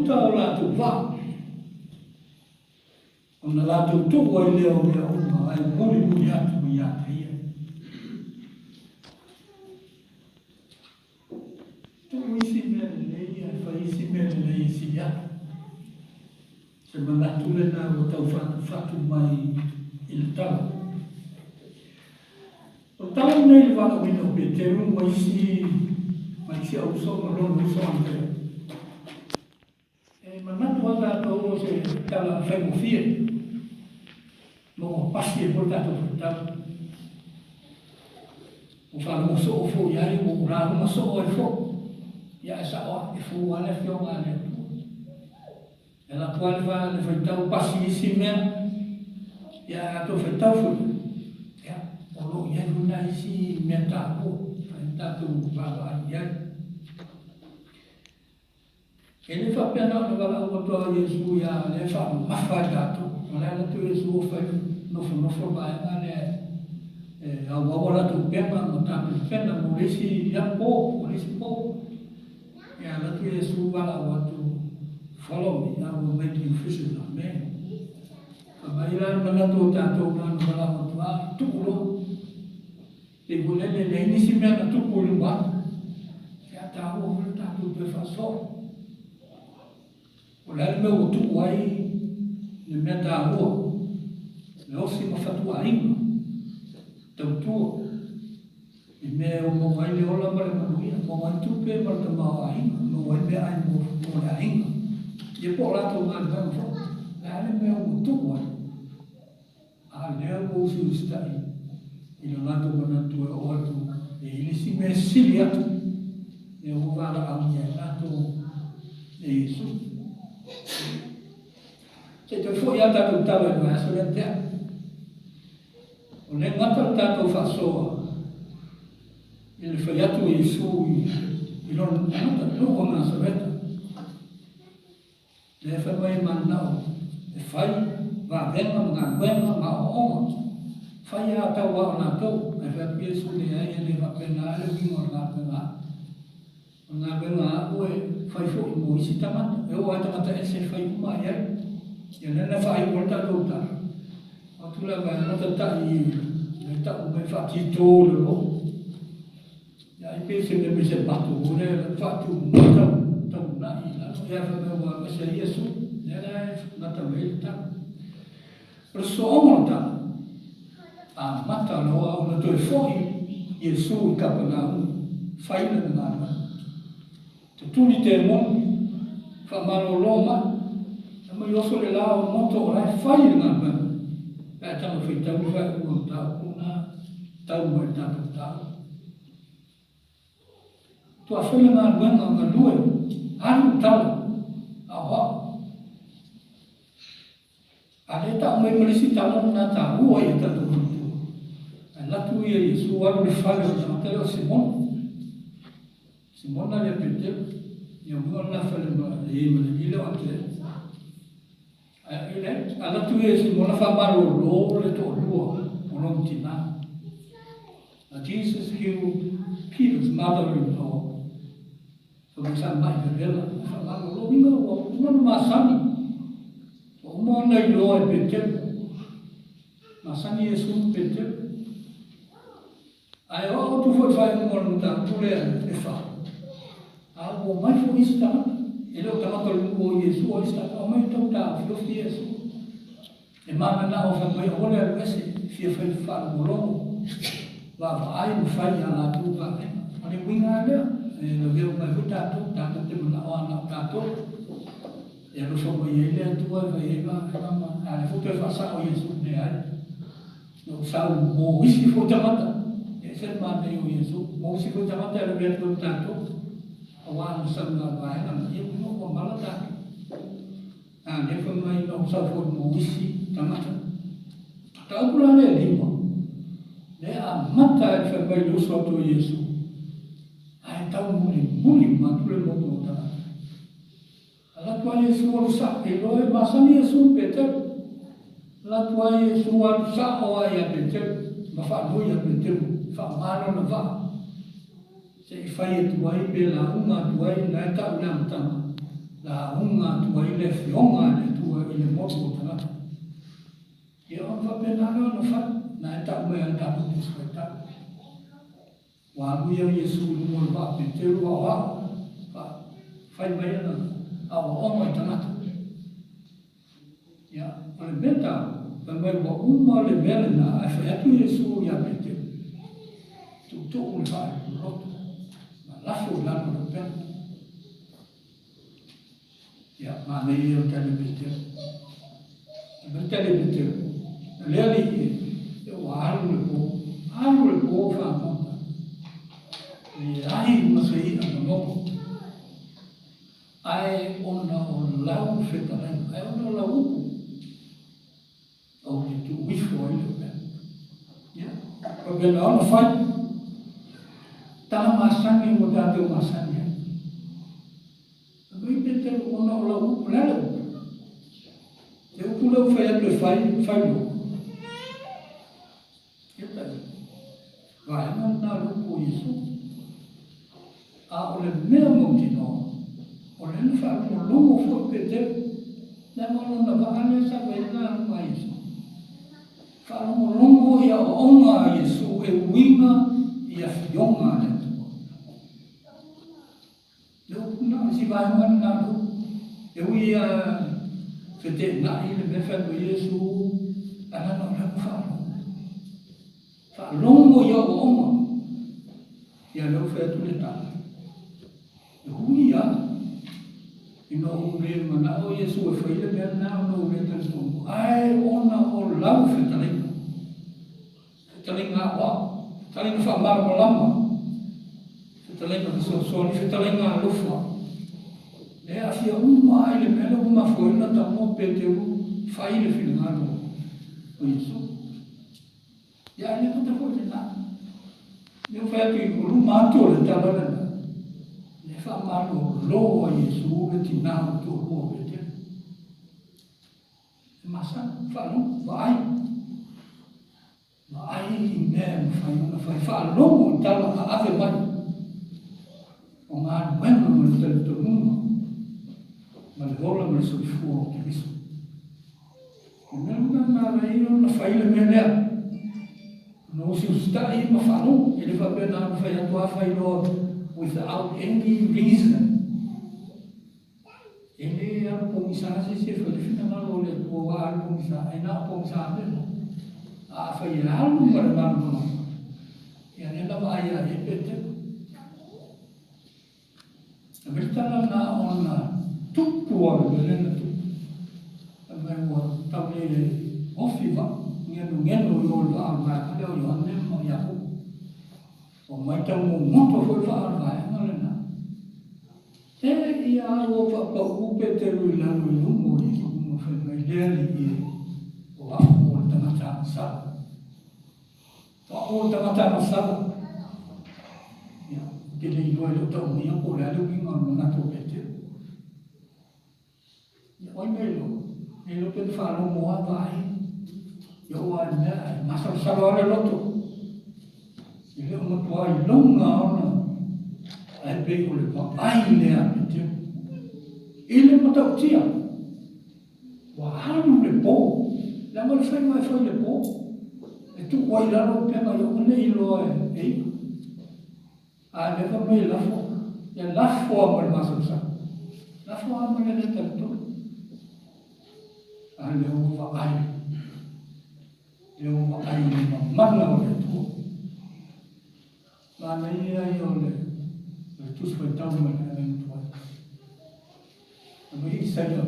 uta o latou vaa, ona latou tuu ai lea o mea uma ae mulimuli atu ia te ia. Tuu isi mea lelei ae fai isi mea lelei e sili atu. Se manatu lena ua tau fatufatu mai i le tala. O le tala lenei i le valaauina o Peteru ma isi ma isi au uso ma lona uso Anatea. E manatu lava tatou o se tala faigofie ma ua pasi ai foi le tatou faitau. Ua faalogo soo foi i ai, ua ou lauga soo ai foi. Ia ae sao lava, e fou lava le Afioga a le Atua. E alu atu lava le faitau pasi isi mea, ia ae a toe faitau foi, ia, o lo o i ai foi nai isi mea taua e mafai ona tatou vaavaai i ai. E le faapea na ona valaau atu lava o Iesu ia lea e faamamafa ai tatou. O le ala atu o Iesu ua fai nofonofo le vaega lea e auau a latou upega ma tapenapena mo le isi po, mo le isi po. Ia alu atu Iesu valaau atu, Follow me, I will make you fishers of men. Fai mai la le manatu o tatou na ona valaau atu lava, tuu loa. Pei foi lele e leai nisi mea na tupu i luma atu. Ia taua foi le tatou toe faasoa. O le a le mea ua tuu ai le mea taua, le osi ma fatuaiga, tautua, i mea e maua ai le ola ma le manuia, maua ai tupe ma le tamaoaiga, maua ai meaai mo le aiga, ia po o latou galuega foi. O le a le mea ua tuu ai? A lea ua usiusitai i lo latou manatu e oo atu e i ai le isi mea e sili atu, lea ua valaaugia ai latou e Iesu. Se i toe foi lava tatou tala i le vaiaso lea na tea. O lea e gata le tatou faasoa i le fai atu o Iesu i lona tagata, nuu o Nasareta. Lea fai mai e mananao e fai vavega ma galuega ma aoaoga. Fai a tau a o latou. Ae fai atu Iesu, Leai, e le faapena le uiga o le galuega aʻu. O le galuega aʻu e fai foi mo isi tagata. E oo lava i tagata ese e fai uma i ai. Ia lea na faaiu ai le tatou tala. O atu lava e amata taʻi i le taʻu mai faatito i le lo'o. Ia ai pei se mea pei se mato foi lea e faatu taunai i lalo. Ia fai mai ua alu ese ai Iesu. Lea la e gata mai ai le tala. O le sosooga o le tala, amata loa ona toe foi Iesu i Kapenaumu, fai lana galuega. Tutuli temoni, faamalolo mai, aumai oso le la o moto o la e fai le galuega. Pe a tago e faitau le faaiuga o le mataupu lena, tau mai i le tatou mataupu. Faatoa fai le galuega, galue, alu tala, aoao. A lea e tau mai ma le isi tala lena taua ia tatou manatua. Ae alu atu ia Iesu alu i le fale o le tagata lea o Simona. Simona lea Peteru. Ia uiga lena fale ma e i ai ma le alii lea o Aterea. Ae i le alu atu ia Simona faamalolo le toalua o lona tina. Now Jesus healed Peter's mother-in-law. Fai mai sa mai vevela, ae faamalolo uiga ua uma ona masani. Ua uma ona iloa e Peteru. Masani Iesu ma Peteru. Ae oo atu foi i le faaiuga o le mataupu lea e fa, a ua omai foi isi tagata, e le o tagata o le nuu o Iesu, o isi tagata, omai tau taofiofi Iesu. E mananao fai mai aua le alu ese, e fia fai faalogologo, vaavaai ma fai i a latou vavega. O le uiga lava lea, e lavea uma ai foi tatou, tatou te manao lava na o tatou. E alofa mai ai le Atua e fai ai vavega ma, a o lea foi ua toe faasao Iesu, leai. Na ou sau mo isi foi tagata, e ese le manaia o Iesu, mo isi foi tagata e lavea atu ai ma tatou, aua ana sau na o le vaega lena, ia ua ua mala tatou. A lea fai mai na ou sau foi mo isi tagata. Mataupu la lea e lima, lea e amata ai le fai mai i le uso atu o Iesu, ae tau mulimuli uma atu le motu o tagata. Alu atu a Iesu alu sa'o, e iloa e masani Iesu i Peteru. Alu atu a Iesu alu sa'o lava ia Peteru ma faanoi ia Peteru e faaaoga lona vaa se i fai atu ai pe lauga atu ai, na e ta'u i le amataga. Lauga atu ai le Afioga a le Atua i le motu o tagata. Ia ona faapena lea ona fai, na e tau mai lava tatou Tusi Faitau. Ua alu ia Iesu i luma o le vaa Peteru aoao, fa, fai mai ana aoaoga i tagata. Ia, o le mea taua, fai mai ua uma le mea lena ae fai atu Iesu ia Peteru, Tuutuu le vaa i le loloto, ma lafo i lalo le upega. Ia, manaia ia o le tali a Peteru. Fai mai le tali a Peteru, Le Alii e, ia ua alu le po, alu le po fagota, leai ma se i'a na maua. Ae ona o lau fetalaiga, ae ona o lau upu, ou te tuu ifo ai le upega. Ia, faapena ona fai. Tala masani ua tatou masani ai. Fai mai Peteru, ona o lau upu, o le a le upu? Le upu lea ua fai atu e fai, fai loa. Ia tai vaega lena o le upu o Iesu. A o le mea mautinoa, o lea na faalogologo foi Peteru, leaga o lona vaa lea sa fai ai le lauga a Iesu. Faalogologo i aoaoga a Iesu e uiga i Afioga a le Atua. Le upu lena, o le isi vaega lena o le upu. E ui lava feteenai le mea e fai atu ai Iesu, ae leaga o lea ua faalogo. Faalogo i aoaoga. Ia lea ua fai atu le tala. E ui lava ina ou le manao Iesu e fai le mea lena ona ou le talitonu, ae ona o lau fetalaiga. Fetalaiga aoao, fetalaiga faamalamalama, fetalaiga fesoasoani, fetalaiga alofa. Lea e aafia uma lava i le mea lea ua mafua ai ona tago Peteru fai le finagalo o Iesu. Ia ae le gata foi i lena. Lea ua fai atu i luma atu o le tala lena, lea e faamalolo ai Iesu le tina o le toalua o Peteru. E masani, faalogo, vaai. Vaai i mea e mafai ona fai, faalogo i tala a ave mai o galuega ma le talitonuga ma le ola ma le soifua o Keriso. O le mea lena na ala ai ona fai le mea lea, ona usiusitai ma faalogo. E le faapea na ona fai atu lava fai loa without any reason. E le alu pogisa se isi e fai le finagalo o le Atua aua a alu pogisa, e na o pogisa mea loa. A afai e alu ma le malamalama, ia lea na vaai ia i ai Peteru. Na fai le tala na ona tupu lava o le mea lea na tupu. Fai mai ua tau le ofi vaa, genogeno i o i le vaa o le vaega lea o Ioane ma Iakopo. Ua matau gogoto foi le vaa o le vaega lena. E ia ua faapau Peteru i lalo i luma o Iesu ma fai mai, Le Alii e, o au o le tagata agasala. O au o le tagata agasala. Ia, ou te le iloa e le o tau maia po o le a le uiga o le manatu o Peteru. Ia, o ai mea iloa? Le iloa pe na faalogo lava vaai. Ia oo lava i le mea ae masalosalo lava le loto. E le o matua iloga ona ae pei o le vaai lea a Peteru. I le matautia, ua alu le po, leaga o le faiga e fai i le po, e tuu ai i lalo upega ia aua ne i iloa e ia. A lea fai mai e lafo, ia lafo lava ma le masalosalo. Lafo lava ma le le talitonu. A lea ua vaai, lea ua vaai i le mamana o le Atua. Manaia ia o le Tusi Faitau mai le Agaga Tuai. Fai mai Isaia,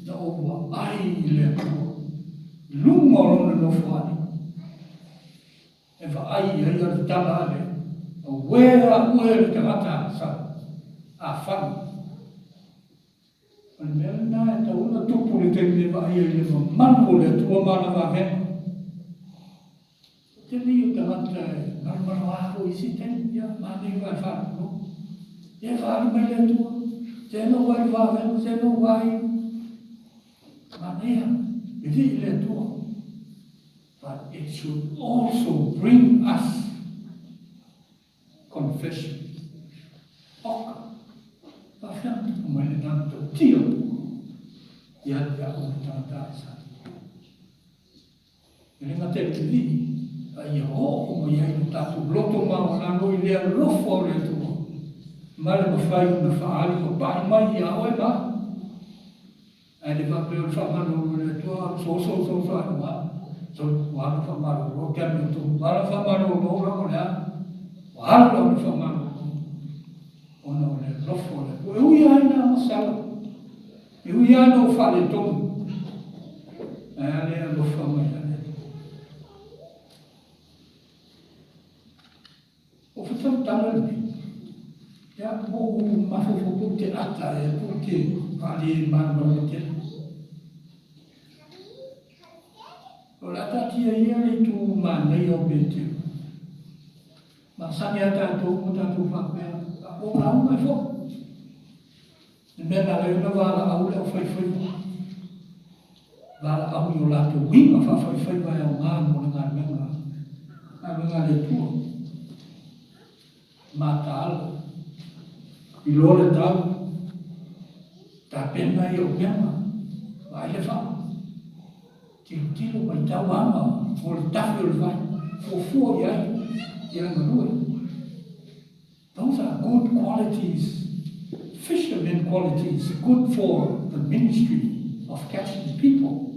na ou vaai i le Atua, i luga o lona nofoalii. E vaai i ai a le tala a le Auē a oe le tagata agasala, afai. O le mea lena e tatau ona tupu i le taimi e vaai ai i le mamalu o le Atua ma ana vavega. Tele ia o tagata e malomaloa foi i isi taimi, ia manaia foi ae faalogologo. Ia e faaali mai le Atua, se na ou vaai i le vavega, se na ou vaai. Manaia, vivii le Atua. But it should also bring us confession. Oka, faafetai. Fai mai lena matautia ia te au le tagata masani. E le gata i le vivii, a ia oo mai ai lo tatou loto maualalo i le alofa o le Atua ma le mafai ona faaali ma pai mai ia oe ma au. Ae le faapea o le faamalolo e le Atua, alu so so so ae ua so ua alu faamalolo ke amiotonu, ua alu faamalolo lava o le a? Ua alu lava le faamalolo ona o le alofa o le Atua. E ui lava ina masala, e ui lava ina ua faaletonu, ae a le alofa mai a le Atua. O fetautala lenei, ia, ua ou mafaufau pe ou te ata ea pe ou te faale malamalama tele. O le a taatia ia le itu manaia o Peteru. Masani lava tatou ma tatou faapea, ua ou lauga ai foi. Le mea na ala ai ona valaau le aufaifaiva, valaau i o latou uiga faafaifaiva e aoga mo le galuega, galuega a le Atua. Mataala, iloa le tau, tapena i upega, vaai le vaa, tilotilo matau aga mo le tafi o le vai, fuafua i ai ia le galue. Those are good qualities, fishermen qualities, good for the ministry of catching people.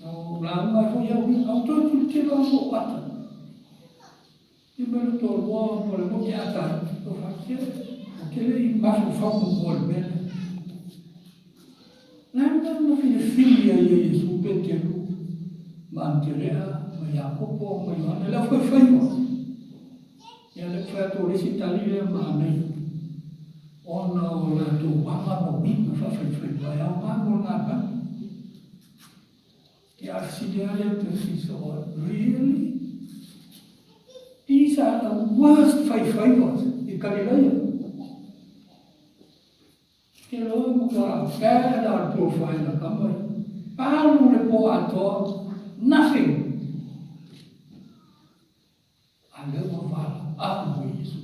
O lauga ai foi au ia, au toe tilotilo au ou ata. I mai le toalua mo le mo te ata ai. O whakea, o te le i mafaufau mo le mea lea. Le a le mea na filifili ai e Iesu Peteru ma Aniteri'a ma Iakopo ma Ioane le aufaifaiva? Ia lea ua fai atu o le isi tali lea manaia, ona o latou aga ma uiga faafaifaiva e aoga mo le galuega. Ia a fesili lava lea ou te fesili soo ai, really? These are the worst faifaivas i Kalilaia. Te loa matua bad lava le profile a tama ia. Alu le po atoa, nothing. A lea ua valaau mai Iesu.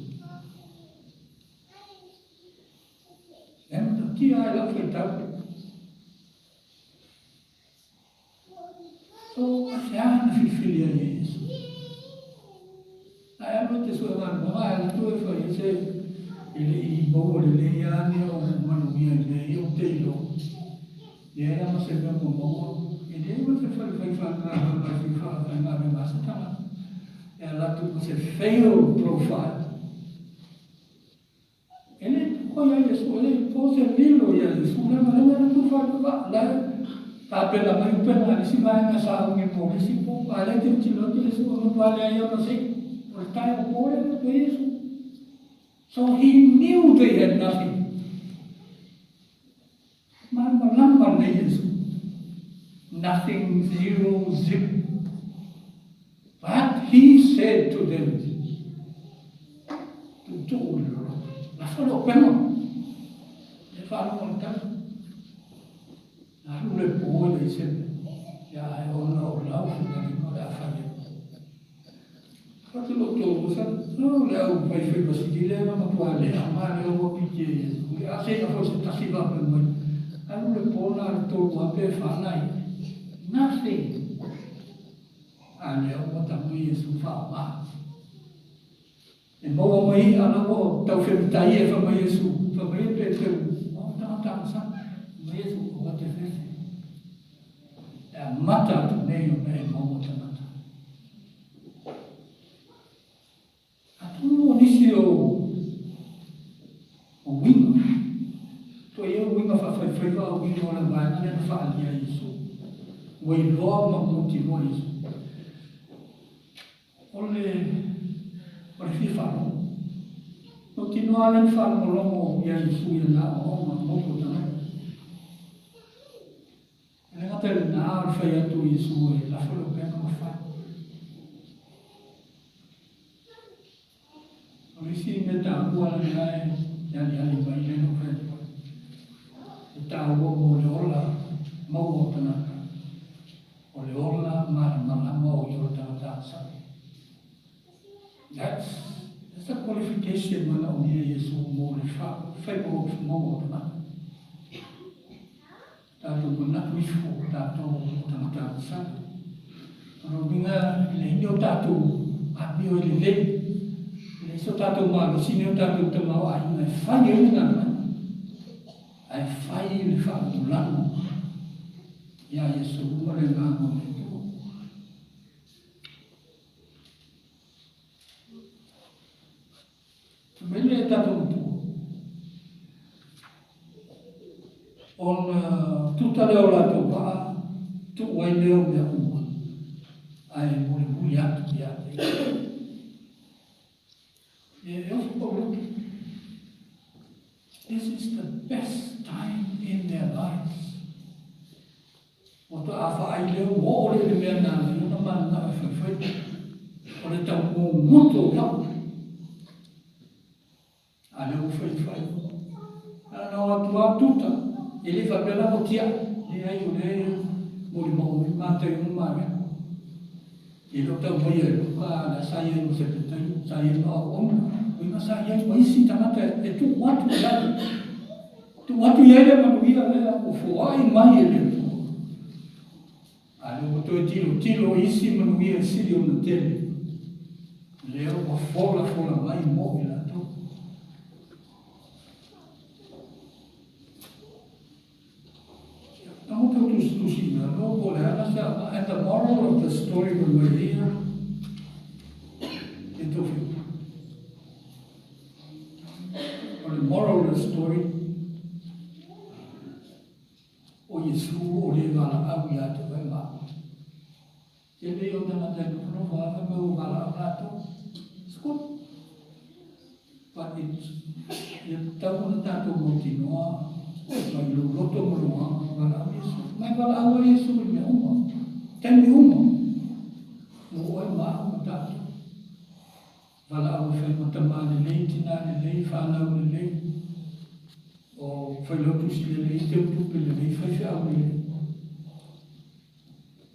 E matautia lava i lau faitau. So, aisea na filifili ai e Iesu? Ae alu e te sue galuega ae alu atu e fai ai se e le i maua lelei lava ni au manuia i mea ia ou te iloa. Leai lava ma se mea ua maua, e leai ma se fale faifaigaluega e fia faafaigaluega ai se tagata e alu atu ma se fail profile. E le po ia Iesu, e le po se lilo ia Iesu, leaga o lea ua faatoa la e tapena mai upega a le isi vaega sauni mo le isi po, a o lea e tilotilo atu Iesu e matua leai lava ma se o le taeao po lea e atu ai Iesu. So he knew they had nothing. Malamalama lelei Iesu. Nothing, zero, zip. But he said to them, Tuutuu le loloto. Lafo le upega. Le faalogo le tali. Alu le po e leai se mea. Ia ae ona o lau finagalo o le a fai ai. Fatu lou toalua sa, oh, le au faifaiva sili lea na matua leaga lea ua piti e Iesu. A seia foi se tasi faapea mai, alu le po na o le 3 lava pe 4 nai. Nothing. A lea ua tago Iesu faaaoga. E maua mai i'a la ua tau femitai e fai mai Iesu, fai mai e Peteru, o tagata agasala. Fai mai Iesu, aua te fefe. E amata atu nei ona e maua tagata. Atonu o nisi o o uiga, toe ia uiga faafaifaiva a uiga o le vaega lea na faaalia e Iesu. Ua iloa ma mautinoa e Iesu. O le o le fia faalogo. Mautinoa lea na faalogologo ia Iesu i ana aoaoga mo tagata. E le gata i lena, a o le fai atu o Iesu e lafo le upega ma fai. O le isi mea taua lena e aliali mai lea na ou fai atu ai, e taua mo le ola maua o tagata, o le ola malamalama o ia o le tagata agasala. That's. That's a qualification manaomia e Iesu mo le faiva maua o tagata. Tatou manatu ifo o tatou o tagata agasala. O lona uiga e leai ni o tatou amio e lelei, e leai so tatou malosi ni o tatou tamaoaiga e fai ai le galuega, ae fai le faalagolago iā Iesu ma le Agaga o le Atua. Fai mai le tatou matua, ona tuta lea o latou vaa, tuu ai lea o mea uma, ae mulimuli atu ia te ia. E ofo pauloto. This is the best time in their lives. Ua toa vaai lea ua oo lea i le mea na ala ai ona mananao e faifai, o le taugogoto o lau. A lea ua fai le faaiuga. Na ona o atu lava tuta, e le faapea la ua tiai, leai o lea e molimau mai Mataio ma Mareko. E le o tau maia e Luka a lea sa i ai ma Sebetaio, sa i ai ma auauna, uiga sa i ai ma isi tagata e tuu atu i ai. Tuu atu i ai le manuia lea ua foai mai e le Atua. A lea ua toe tilotilo i isi manuia e sili ona tele, lea ua folafola mai mo i latou. Tago tau tusitusi i lalo po o le a la se aoga. And the moral of the story when we're here, e tou fiu. O le moral of the story, o Iesu o le valaau ia te oe ma au. Tele ia o tagata e nofonofo lava fai mai ua valaau latou. It's good. But it's, ia tatau ona tatou mautinoa mai lou loto ma lou agaga e valaau Iesu. Ma e valaau ai Iesu i mea uma, taimi uma, mo oe ma au ma tatou. Valaau e fai ma tamā lelei, tinā lelei, fanau lelei, o failautusi lelei, teutupe lelei, faifeau lelei.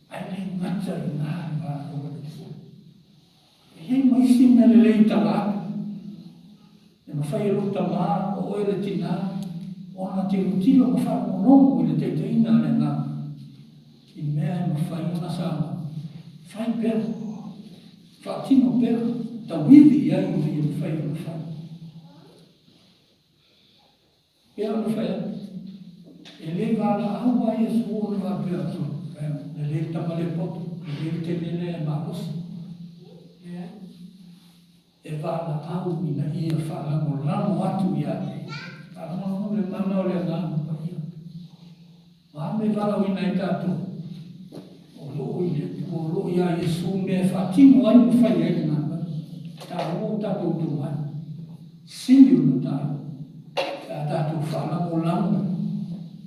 Ae le gata i ina le valaau a le Atua. E i ai ma isi mea lelei i tala atu, e mafai e lou tamā, o oe le tinā, ona tilotilo ma faalogologo i le taitaiga a le Agaga i mea e mafai ona saga fai pea, faatino pea, tauivi i ai ina ia mafai ona fai. Pei ona fai atu, e le valaau lava Iesu ona faapea atu, Lelei le tama lea e poto, lelei le teine lea e malosi. Leai. E valaau ina ia faalagolago atu ia te ia. Faalagolago le mana o le Agaga Paia. O a mea e valaauina ai tatou? O lo o i le Atua, o lo o iā Iesu mea e faatino ai ma fai ai le galuega. E taua o tatou tomai. Sili ona taua pe a tatou faalagolago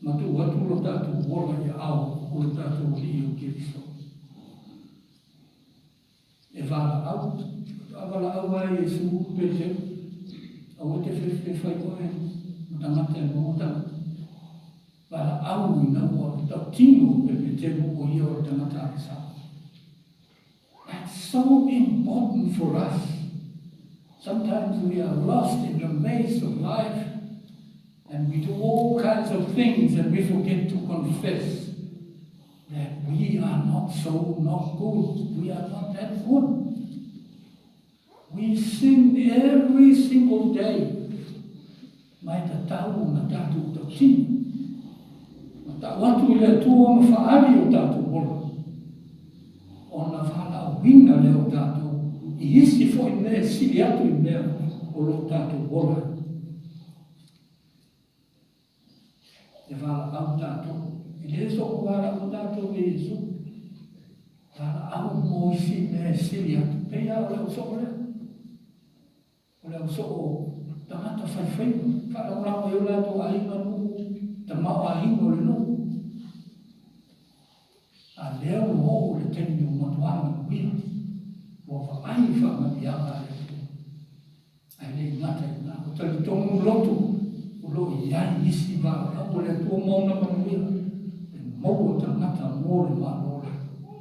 ma tuu atu lo tatou ola i aao o lo tatou Alii o Keriso. E valaau, faatoa valaau lava e Iesu Peteru, aua e te fefe e fai oe ma tagata e maua tagata. Valaau ina ua tautino e Peteru o ia o le tagata agasala. That's so important for us. Sometimes we are lost in the maze of life and we do all kinds of things and we forget to confess that we are not so not good. We are not that good. We sin every single day. Ma e tatau ona tatou tautino. Ma tau atu i le Atua ma faaali o tatou ola. Ona valaauina lea o tatou i isi foi mea e sili atu i mea o lo o tatou ola ai. E valaau tatou. E le soona valaau tatou e Iesu. Valaau mo isi mea e sili atu. Pei lava o le ausoo lea. O le ausoo tagata faifaiva. Faalagolago i ai o latou aiga, nuu, tamaoaiga o le nuu. A lea ua oo le taimi ua matua manuia. Ua vaai i faamanuiaga a le Atua. Ae le i gata i ina, ua talitonu loto o lo o i ai isi valaau a le Atua ma ona manuia e maua tagata mo le Malo o le Atua.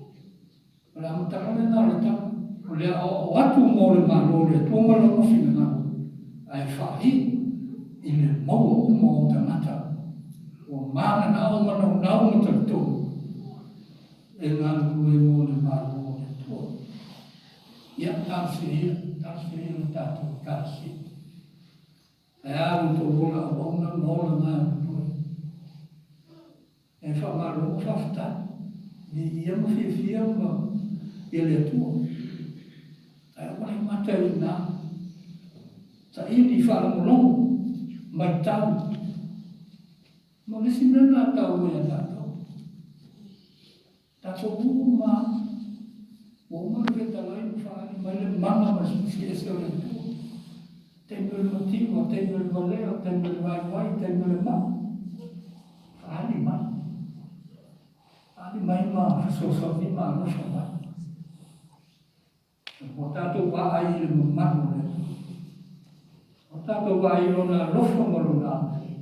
O le amataga lena o le tala. le aoao atu mo le Malo o le Atua ma Lona finagalo, ae faaiu i le maua uma o tagata ua mananao ma naunau ma talitonu e galulue mo le Malo o le Atua. Ia, talosia ia, talosia ia le tatou Ekalesia. Ae a lo outou ola auauna ma ola galulue. E faamalo ma faafetai. Viia ma fiafia ma ia le Atua. Ae aua ne i mata i ina. Saili, faalogologo, matau. Ma o le isi mea lena e taua ia tatou. Tatou uma lava, ua uma ona fetalai ma faaali mai le mana ma le Silisili Ese o le Atua. Taimi o le mativa, taimi o le valea, taimi o le vaivai, taimi o le mai. Faaali mai. Faaali mai ma fesoasoani ma alofa mai. Ua tatou vaai i le mamalu o le Atua. Ua tatou vaai i Lona alofa ma Lona agalelei.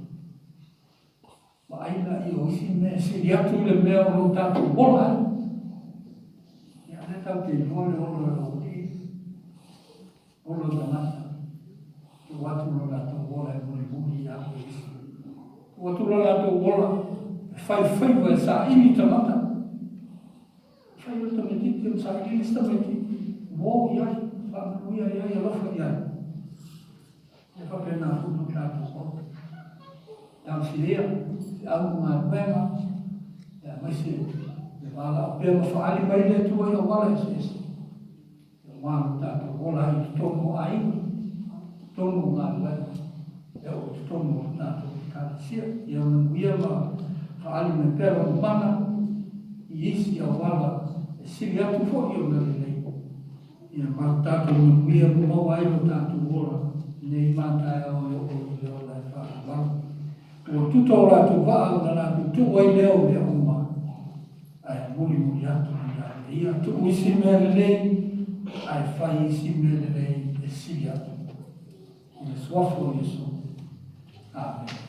Vaai laia o isi mea e sili atu i le mea o lo o tatou ola ai. Ia, o lea tatou te iloa le ola o le aualii, ola o tagata, tuu atu lo latou ola e mulimuli ia te isi. Tuu atu lo latou ola e faifaiva e saili tagata. Fai o le tamaititi ona saili le isi tamaititi, uo i ai, faamanuia i ai, alofa i ai. E faapena foi lo tatou ola. Talosia ia, feau ma galuega, aemaise le valaau pea ma faaali mai le Atua i auala eseese, aua lo tatou ola ai i totonu o aiga, totonu o galuega, e oo i totonu o le tatou Ekalesia. Ia manuia ma faaali mai pea Lona mana i isi auala e sili atu foi ona lelei. Ia ma lo tatou manuia ma maua ai lo tatou ola nei ma taeao e oo i le ola e faavavau. Ua tuta o latou vaa ona latou tuu ai lea o mea uma, ae mulimuli atu ia te ia. Tuu isi mea lelei, ae fai isi mea lelei e sili atu. I le Suafa o Iesu. Amene.